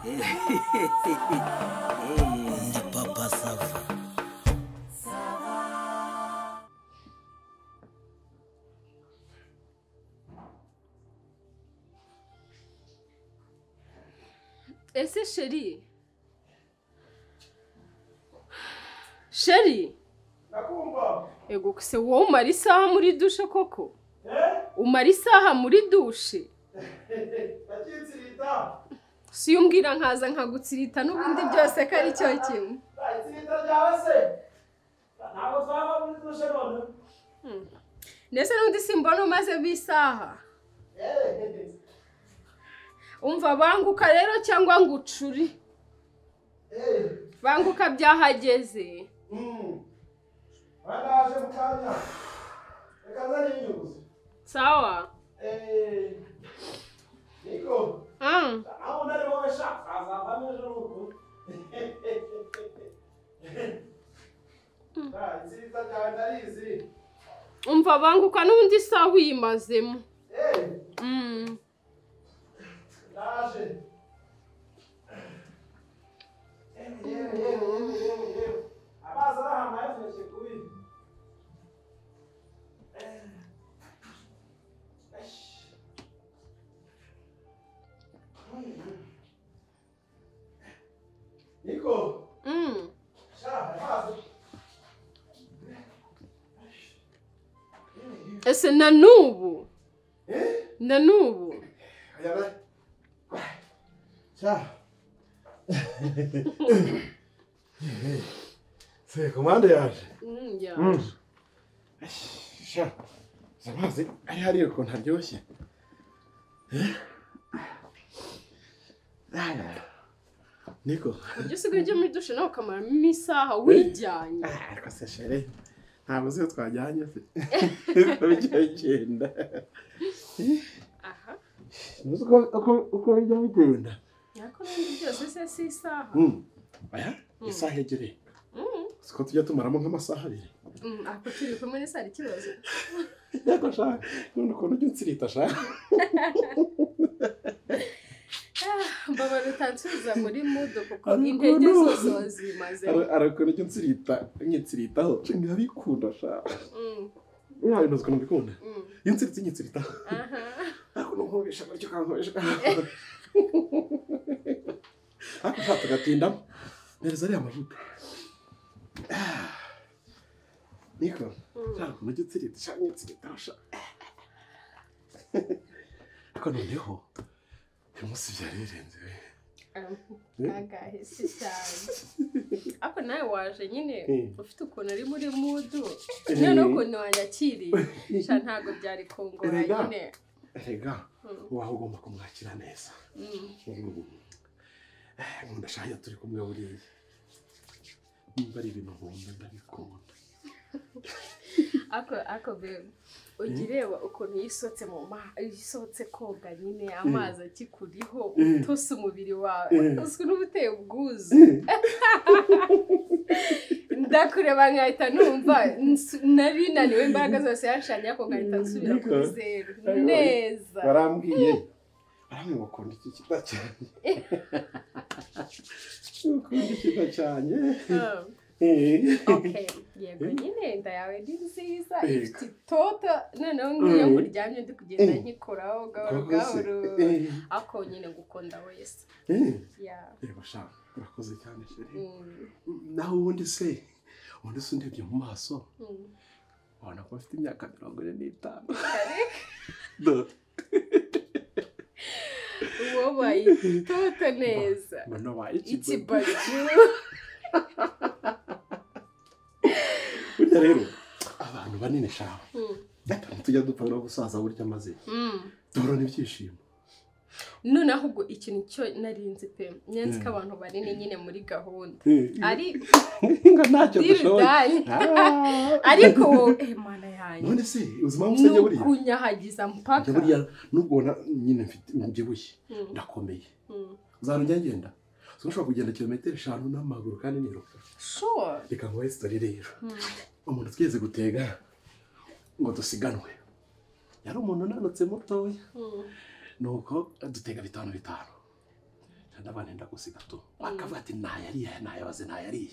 Ndi Papa Sava. Ese chéri, chéri, nakumva. Ego se wowe umara isaha muri dushe koko? Umara isaha muri dushe? Ndakitsirita. Si umbwira nkaza nkagutsirita n'ubundi byose ko ari cyo kimwe. Itsirita ryawe se? Ntabwo twava muri dushe none. Nese n'undi simbona umaze bisaha. Umva banguka rero cyangwa ngucuri. Banguka byahageze. Banaje mukanya. Reka nzane inyuguzi. Sawa. Niko. Aho ndari wowe sha azavamo ejo nuko. Itsirita ryawe ndarizi. Umva banguka n'ubundi sawa uyimazemo. Ndaje. Yewe. Amazi arahama yafashe kubi. Niko. Sha, amazi. Ese na nubu? Na nubu. Sha. Se komande yaje. Yaje. Sha. Amazi ari hariya ukuntu aryoshye. Niko. Ujye usigaye ujya muri dushe nawe ukamaramo isaha wijyanye. Ariko se chéri, ntabwo uzi iyo twajyanye se. Bigenda. Aha. Ntuzi uko bijya bigenda. Ariko n'ubundi byose se si isaha. Oya, isaha ebyiri. Siko tujya tumaramo nk'amasaha abiri. Ako turi kumwe n'ese hari ikibazo. Yego sha, none ukuntu ujya unsirita sha. Mbabara utansubiza muri mudo kuko intege zose wazimaze. Hari ukuntu ujya unsirita, nkitsiritaho, nkabikunda sha. Nta bintu ukuntu mbikunda. Iyo unsiritse nkitsiritaho. Ariko nunkubisha gutyo ukankubisha. Ariko sha tugatindamo. Mpereza ariya mavuta. Niko, sha ukuntu ujya unsirita, sha nkitsiritaho sha. Ariko noneho uyu munsi byari birenze we. Kangahe si cyane. Ariko nawe waje nyine ufite ukuntu ari muri mudu. Noneho ukuntu wanyakiriye. Sha ntabwo byari kungora nyine. Erega, waho ugomba kumwakira neza. Nkunda sha turi kumwe buriya. Nimba ari ibintu nkunda ndabikunda. Ako babe, ujya ureba ukuntu yisotse mu yisotse koga nyine amazi akikuriho utose umubiri wawe uzwi n'ubuteye ubwuzu. Ndakureba nkahita numva nari naniwe imbaraga zose yanshanye ariko nkahita nsubira kuri zeru neza. Barambwiye ngo ukunda iki kita cyane. Ukunda iki cyane. Okay, yego nyine inda yawe ni nziza ifite itoto noneho ngiyo nkuryamye ndi kugenda nkikoraho gahoro gahoro ariko nyine ngukunda wese. Yego sha, urakoze cyane chéri. Naho ubundi se undebye mu maso ubona ko afite imyaka 45. Wowe itoto neza. Ikibaju. Burya rero abantu banini shawe tujya dupfa no gusaza burya maze duhorana ibyishimo. Noneho ahubwo ikintu cyo narinzi pe nyanzi ko abantu banini nyine muri gahunda ari ngo ntacyo dushoboye ariko wowe mana yanjye none se ubuzima busenge buriya kunyahagiza mpaka buriya nubwo nyine mfite mbyibushye ndakomeye uzanjya ngenda ushobora kugenda kilometero 5 n'amaguru kandi niruka. Sure. Reka nguhe story rero. Umuntu twigeze gutega ngo dusiganwe. Yari umuntu unanutse mutoya. Nuko dutega 5 5. Ndabana ndagusiga tu. Akavuga ati nayariye nayabaze nayariye.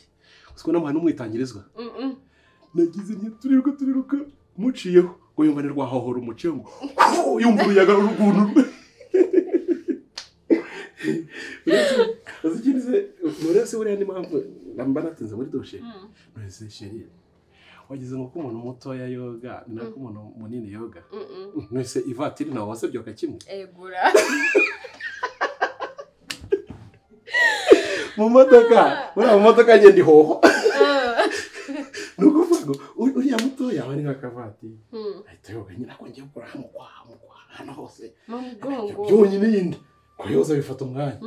Usiko namuha n'umwitangirizwa. Nagize nti turiruka muciyeho ngo yumva ni rwahohora umuciye ngo yumva uruyaga rurugunu. Uzikirize nurese buriya ni mpamvu namba natinze muri dushe. Nurese chérie. Wagize ngo ko umuntu mutoya yoga nako umuntu munini yoga. Nurese ivatiri nawe wasebyoka kimwe. Egura. Mu modoka, buriya mu modoka ngenda ihoho. Nukuvuga ngo uriya mutoya aba ari nk'akavatiri. Ahita yoga nyine ako ngiye gukora hano kwa hano hose. Mu mugongo. Byonyine yindi. Kuyoza bifata umwanya.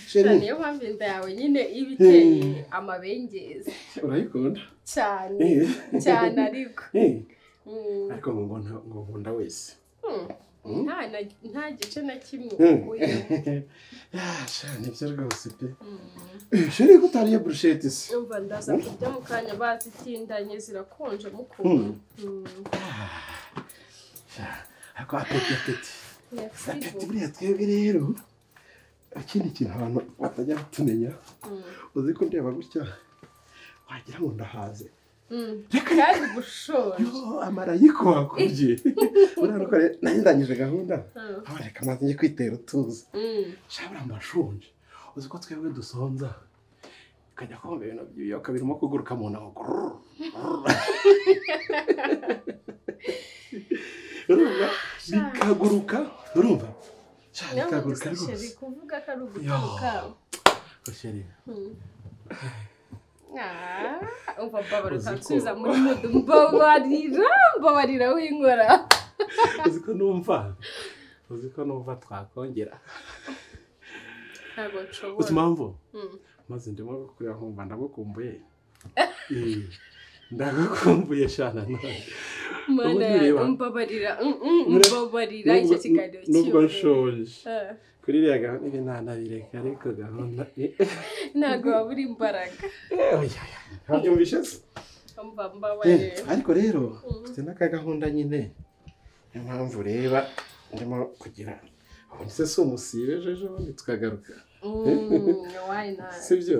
Chérie, niyo mpamvu inda yawe nyine iba iteye amabengeza. Urayikunda? Cyane. Cyane ariko. Ariko ngo nkunda wese. Nta gice na kimwe ukuyemo. Nibyo rwose pe. Chérie ko utariye brushette se? Umva ndaza kurya mu kanya bazitindanye zirakonje mukuru. Ariko apeti. Apeti buriya twebwe rero ikindi kintu abantu batajya batumenya uzi ko ndeba gutya wagira ngo ndahaze. Kandi gushonje. Amarayiko wakubye. Urabona ko nari ndangije gahunda. Reka maze njye kwitera utuzi. Shabura mbashonje. Uzi ko twebwe dusonza. Ukajya kumva ibintu by'ibiyoka birimo kuguruka mu nda. Urumva bikaguruka urumva bikaguruka rwose. Kuvuga ko ari uguturuka. Chérie. Umva mbabara utansubiza muri mudu mbabarira w'inkora. Uzi ko numva twakongera. Ntabwo nshobora. Uzi impamvu? Maze ndimo kureba nkumva ndagukumbuye. Ndagukumbuye shana none. Mana mbabarira mbabarira icyo kiganiro cyiwe. Nubwo nshonje. Kuri iriya gahunda ibi ntanabireka ariko gahunda ntabwo wabura imbaraga. Ntabyumvishe se? Mbabarira. Ariko rero mfite n'akagahunda nyine. Niyo mpamvu ureba ndimo kugira ubundi se si umusibe ejo bundi tukagaruka. Why not? Sibyo?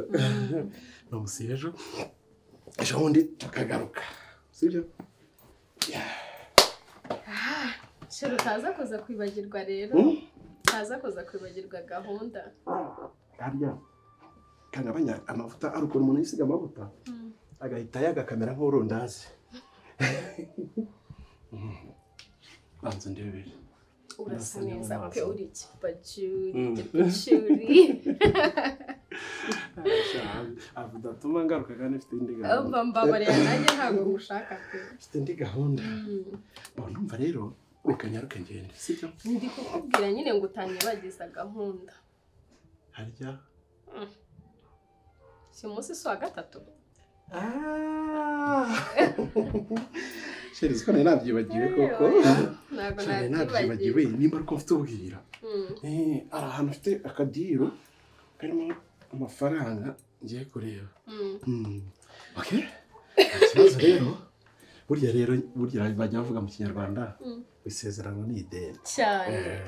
Ni umusibe ejo bundi tukagaruka. Sibyo? Chérie utaza kuza kwibagirwa rero. Utaza kuza kwibagirwa gahunda. Harya kangabanya amavuta ari ukuntu umuntu yisiga amavuta agahita yagakamera nk'urundazi. Banza ndebere. Urasa neza pe uri ikipacuri. Avudatuma ngaruka kandi mfite indi gahunda. Mbabarira nanjye ntabwo ngushaka pe. Mfite indi gahunda. Bo ndumva rero reka nyaruke ngende sibyo? Ndi kukubwira nyine ngo utanyibagiza gahunda. Harya si umunsi si wa gatatu? Chérie siko nari nabyibagiwe koko. Ntabwo nabyibagiwe nimba ariko mfite ubwira. Ari ahantu mfite akadiro karimo amafaranga ngiye kureba. Okay? Ikibazo rero burya rero burya bajya bavuga mu Kinyarwanda isezerano ni ideni. Cyane.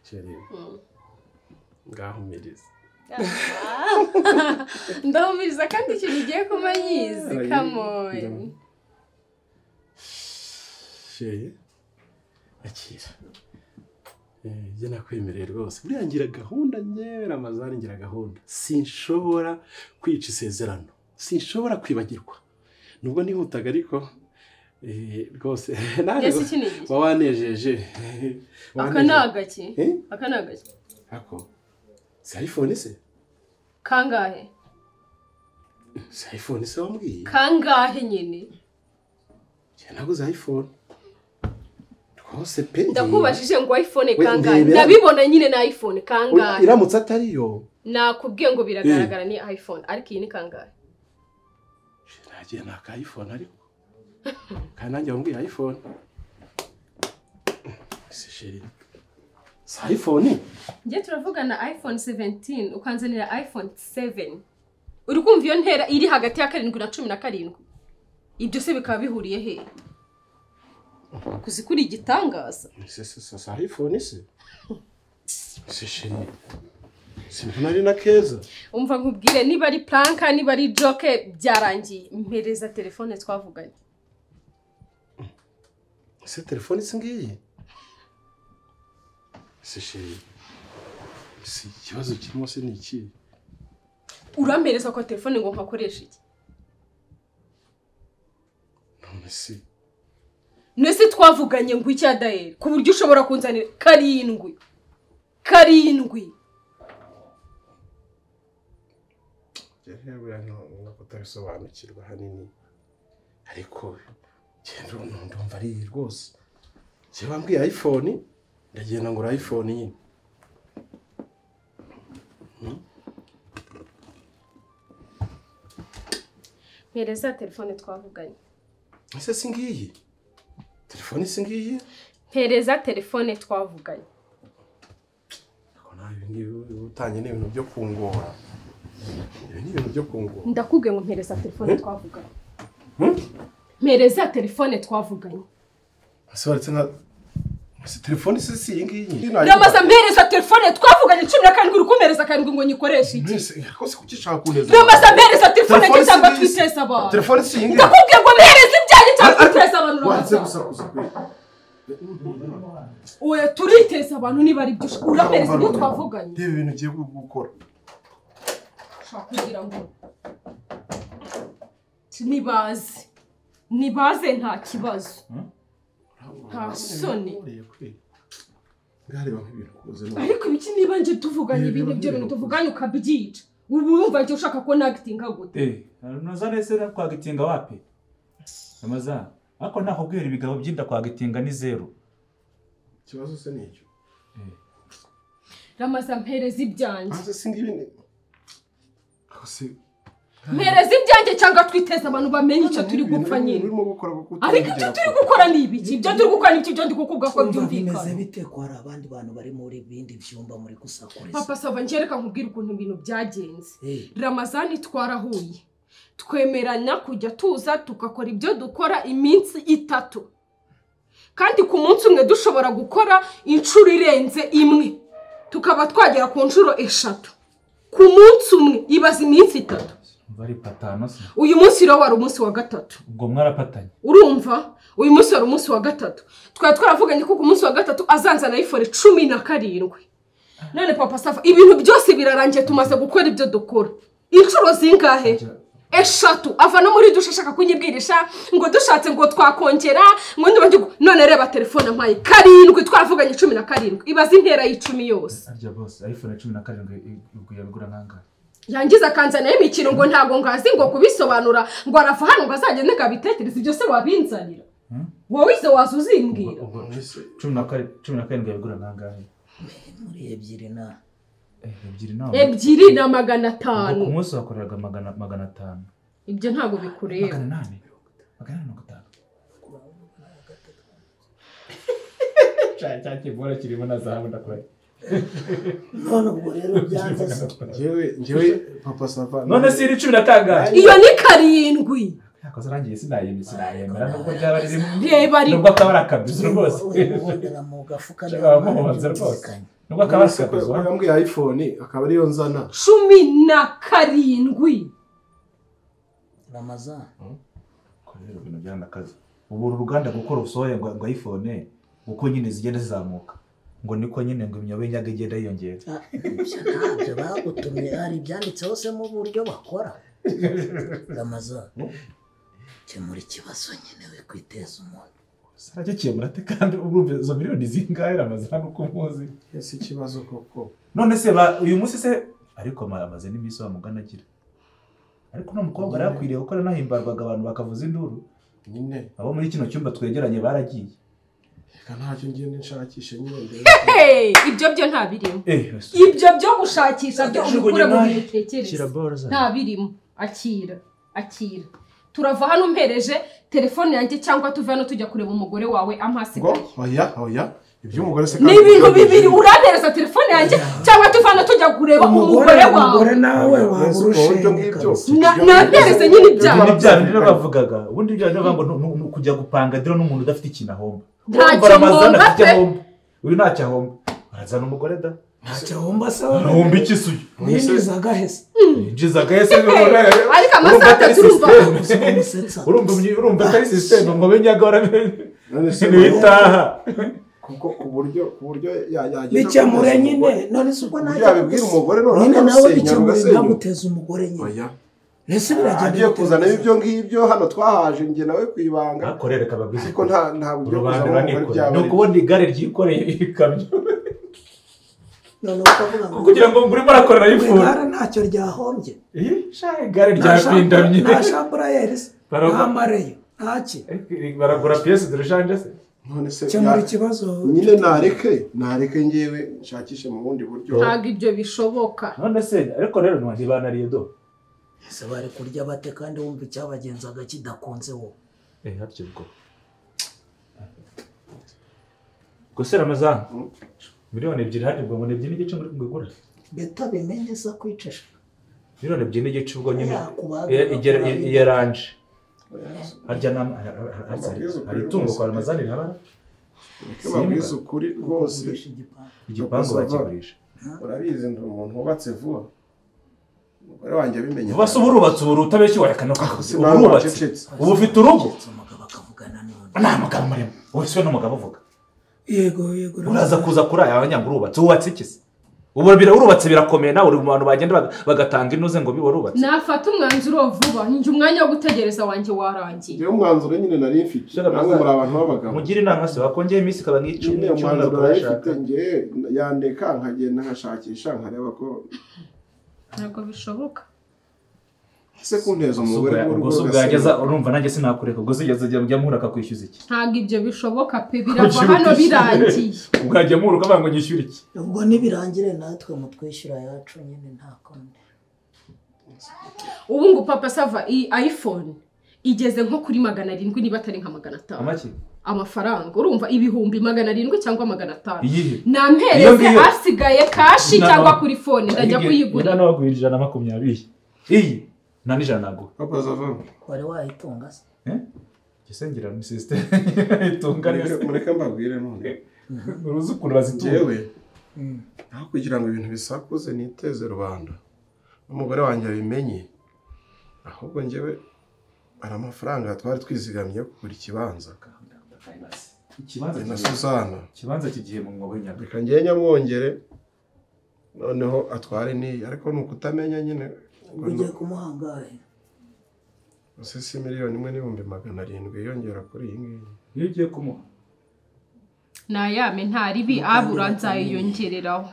Chérie. Ngahumiriza. Ndahumiriza kandi ikintu ugiye kumanyizi. Come on. Chérie. Akira. Njye nakwemereye rwose. Buriya ngira gahunda njyewe Ramazani ngira gahunda. Sinshobora kwica isezerano. Sinshobora kwibagirwa. Nubwo nihutaga ariko rwose nawe wanejeje. Aka ni agaki? Aka ni agaki? Ako si iPhone se? Kangahe? Si iPhone se wambwiye? Kangahe nyine? Njye naguze iPhone. Rwose pe. Ndakubajije ngo iPhone kangahe? Ndabibona nyine na iPhone kangahe? Iramutse atariyo. Nakubwiye ngo biragaragara ni iPhone ariko iyi ni kangahe? Nagiye naka iPhone ariko. Kandi nanjye wambwiye iPhone. Se chérie. Si iPhone? Njye turavugana iPhone 17 ukanzanira iPhone 7. Uri kumva iyo ntera iri hagati ya 7 na 17. Ibyo se bikaba bihuriye he? Kuzi kuri igitangaza. Se iPhone se? Se chérie, simbona ari na keza. Umva nkubwire niba ari prank niba ari joke byarangiye. Mpereza telefone twavuganye. Se telefone singiye. Se chérie, si ikibazo kirimo se ni iki? Urampereza ko telefone ngo nkakoreshe iki? None se Nese twavuganye ngo iki Adael ku buryo ushobora kunzanira 7 7. Jewe no kutabisobanukirwa hanini ariko ndumva ari rwose. Je bambwiye iPhone ndagenda ngura iPhone nyine. Mpereza telefone twavuganye. Ese singiyi? Telefone singiyi? Mpereza telefone twavuganye. Ko nawe ngibi utanye n'ibintu byo kungora. Ibi ni ibintu byo kungora. Ndakubwiye ngo mpereza telefone twavuganye. Mpereza telefone twavuganye. Ese waretse nka ese telefone si iyi ngiyi. Ramaza mpereza telefone twavuganye 17 uri kumpereza 7 ngo nyikoreshe iki? Mbese kose kuki kuneza. Ramaza mpereza telefone cyangwa twiteza abantu. Telefone si iyi ngiyi. Ndakubwiye ngo mpereza ibyanjye cyangwa twiteza abantu. Wanze gusakuza kwe. Oya turiteza abantu niba ari byo urampereza ibyo twavuganye. Ibi bintu ugiye gukora. Shaka kugira ngo nibaze nta kibazo. Nta soni. Ariko ibiki niba nje tuvuganye ibintu byo bintu tuvuganye ukabyica. Ubu wumva nje ushaka ko nagitinga gute? Ramazan ese kwagitinga wapi? Ramazan ariko ntakubwira ibigabo byinda kwagitinga ni zero. Ikibazo se ni icyo. Ramazan mpereza ibyanjye. Ase singibi ni. Ase mpereza ibyanjye cyangwa twiteza abantu bamenye icyo turi gupfa nyine. Ariko ibyo turi gukora ni ibiki? Ibyo turi gukora ni ibyo ndi kukubwa ko byumvikana. Bimeze bite ko hari abandi bantu bari muri bindi byumba muri gusakureza? Papa Sava ngereka nkubwira ukuntu ibintu byagenze. Ramazani twarahuye. Twemeranya kujya tuza tugakora ibyo dukora iminsi 3. Kandi ku munsi umwe dushobora gukora inshuro irenze imwe. Tukaba twagera ku nshuro 3. Ku munsi umwe ibaza iminsi 3. Bari patano se. Uyu munsi rero wari umunsi wa 3. Ubwo mwarapatanye. Urumva? Uyu munsi wari umunsi wa 3. Twari twaravuganye ko ku munsi wa 3 azanzana iPhone 17. None Papa Sava ibintu byose birarangiye tumaze gukora ibyo dukora. Inshuro zingahe? 3. Ava no muri dusha ashaka kunyibwirisha ngo dushatse ngo twakongera ngo ndabanje none reba telefone mpaye 7 twaravuganye 17. Ibaza intera y'icumi yose. Arya boss iPhone 17 ubwo yabigura nangahe? Yangiza kanzana y'imikino ngo ntago ngazi ngo kubisobanura ngo arafa hano ngo azagende ngabitekereza ibyo se wabinzanira. Wowe izo wazuzimbwira. 17 yabigura nangahe? Muri 2 na 2 na 2 na 500. Ku munsi wakoreraga 500. Ibyo ntago bikureba. 800. 450. Cya kibora kirimo na zahabu ndakuraye. None ubwo rero byanze. Njyewe Papa Sava. None si iri 15. Iyo ni 7. Yakoze rangiye sinayemera nubwo byaba ari Reba ari nubwo akaba arakabizo rwose. Ubonera mu gafuka rwose. Nubwo akaba arakabizo. Yambwiye iPhone akaba ariyo nzana 17. Ramazan. Ko rero ibintu byanakaze. Ubu uruganda gukora usohoye ngo iPhone uko nyine zigenda zizamuka. Ngo niko nyine ngo imyobo y'inyaga igenda yiyongera. Ntabyo bagutumye hari ibyanditse hose mu buryo bakora. Ramazan kemura ikibazo nyine we kwiteza umuntu. Saragikemura ate kandi urumva izo miliyoni zingahe Ramazan uko umuzi? Ese ikibazo koko. None se uyu munsi se ariko amaze n'iminsi wa mugana agira. Ariko no mukobwa arakwiriye gukora nahimbarwaga abantu bakavuza induru. Nyine abo muri kino cyumba twegeranye baragiye. Reka ntacyo ngiye nshakisha nyine ndebe. Ibyo byo nta birimo. Ibyo byo gushakisha byo ubikure mu bitekerezo. Nta birimo. Akira, akira. Turava hano mpereje telefone yanjye cyangwa tuve hano tujya kureba umugore wawe ampasigaye. Oya, oya. Ibyo umugore se kandi ni ibintu bibiri urampereza telefone yanjye cyangwa tuve hano tujya kureba umugore wawe. Umugore nawe waburushe. Nampereze nyine ibyaha. Ni bya bintu bavugaga. Ubundi bya bintu bavuga ngo kujya gupanga dero n'umuntu udafite ikintu ahomba. Ntacyo ahomba pe. Uyu ntacyo ahomba. Arazana umugore da. Ntacyo ahomba se. Ahomba iki se uyu? Yinjizaga hese. Yinjizaga hese. Ariko amasaha atatu urumva. Urumva atari system ngo benyaga waramenye. Kuko ku buryo yageza bikemure nyine none se ubwo ntacyo yabibwira umugore none nawe bikemure ntaguteza umugore nyine. Nese biragenda agiye kuzana ibyo ngibyo hano twahaje nge nawe kwibanga akorere kababwiza ariko nta buryo kuzana umugore byaba no kubona igare ryikoreye ikamyo none ukavuga ngo kugira ngo ngurimo arakorera ifu igare ntacyo ryahombye sha igare ryapindamye nta shamburayeri nta mareyo ntaki baragura pièce de rechange se none se cyangwa ikibazo nyine nareke ngewe nshakishe mu bundi buryo ntabwo ibyo bishoboka none se ariko rero ntibanariye do ese bari kurya bate kandi wumva icyabagenzaga kidakunze wowe haryo ubwo gusera amazana 2 miliyoni haryo ubwo ngo 2.5 muri kugura beta bimenye se kwicisha 2.5 million ubwo nyine igera yaranje harya hari itungo kwa Ramazani rihabara babwiza ukuri rwose igipangu bakigurisha urabizi ndi umuntu wubatse vuba umugore wanjye abimenye vuba se uburubatse ubu utabeshye warekana uburubatse ubu ufite urugo nta mugabo murimo wowe siwe n'umugabo uvuga yego uraza kuza kuri aya abanyanga urubatse wubatse iki se ubu urubatse birakomeye nawe uri mu bantu bagenda bagatanga inoze ngo bibe urubatse nafata umwanzuro vuba njye umwanya wo gutegereza wanjye warangiye njyewe umwanzuro nyine nari mfite namwe muri abantu b'abagabo mugire inama se wakongeye iminsi ikaba nk'icumi umwanzuro nari mfite njye yandeka nkagenda nkashakisha nkareba ko ntabwo bishoboka ese kunteza umugore ubwo se ubwageza urumva nanjye sinakureka ubwo se ujya muhura akakwishyuza iki ntabwo ibyo bishoboka pe birava hano birangiye ubwajya muhura ukavuga ngo nyishyure iki ubwo nibirangire natwe mutwishyura yacu nyine nta kundi ubu ngo papa sava iyi iPhone igeze nko kuri 700 niba atari nka 500 amaki amafaranga urumva 700,000 cyangwa 500 nampereze asigaye kashi cyangwa kuri phone ndajya kuyigura ndanaguha 120 iyi nta n'ijana naguha papa sava wari wayitunga se gisengera ni system itunga neza mureke mbabwire none uruzi ukuntu bazitunga yewe aho kugira ngo ibintu bisakuze niteze rubanda n'umugore wanjye abimenye ahubwo njyewe ari amafaranga twari twizigamye kugura ikibanza ikibanza na Suzana ikibanza kigiye mu mwobo w'inyaga reka ngiye nyamwongere noneho atware n'iyi ariko ni ukutamenya nyine ugiye kumuhangahe si 1,700,000 yongera kuri iyi ngiyi iyo ugiye kumuha nayame ntaribi abura nzayiyongereraho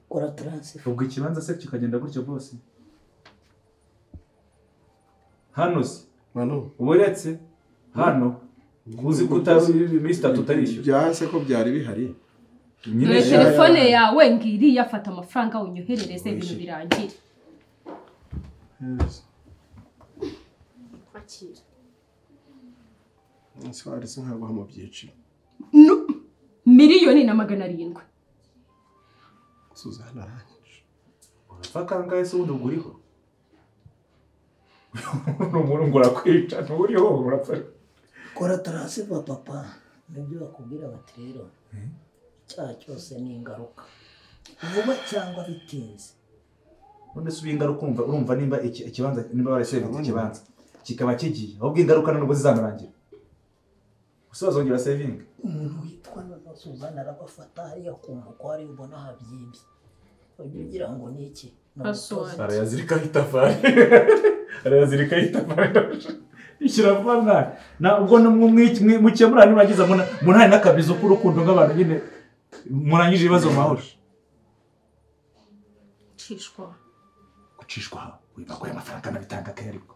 kora transfer ubwo ikibanza se kikagenda gutyo bose hano se manu uburetse hano uzi ko iminsi 3 utarishyura byase ko byari bihari dore telefone yawe ngiriya afata amafaranga unyoherereze ibintu birangire akira nsobaretse nkaguha mu byiciro 1,700,000 Suzana arangije urapfa kangahe se ubundi uguriho umuntu ngo urakwica nturiho urapfa kora transfer papa nibyo bakubwira bati rero icyaha cyose ni ingaruka vuba cyangwa bitinze none se ubingaruka urumva nimba ikibanza nimba barasevye ikibanza kikaba kigiye ahubwo ingaruka nubwo zizanarangira usazongera saving umuntu witwa nono Suzana arabafata hariya ku mukwari ubona habyimbye ugira ngo ni iki arayazirika itafari arayazirika itafari ishyira vuba mwana na ubwo mukemura nimurangiza munani n'akabizo k'urukundo nk'abantu nyine murangije ibibazo mu mahoro gucishwa wibaguye amafaranga nabitanga ke ariko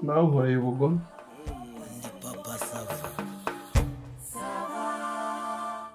nawe nkoreye ubugome.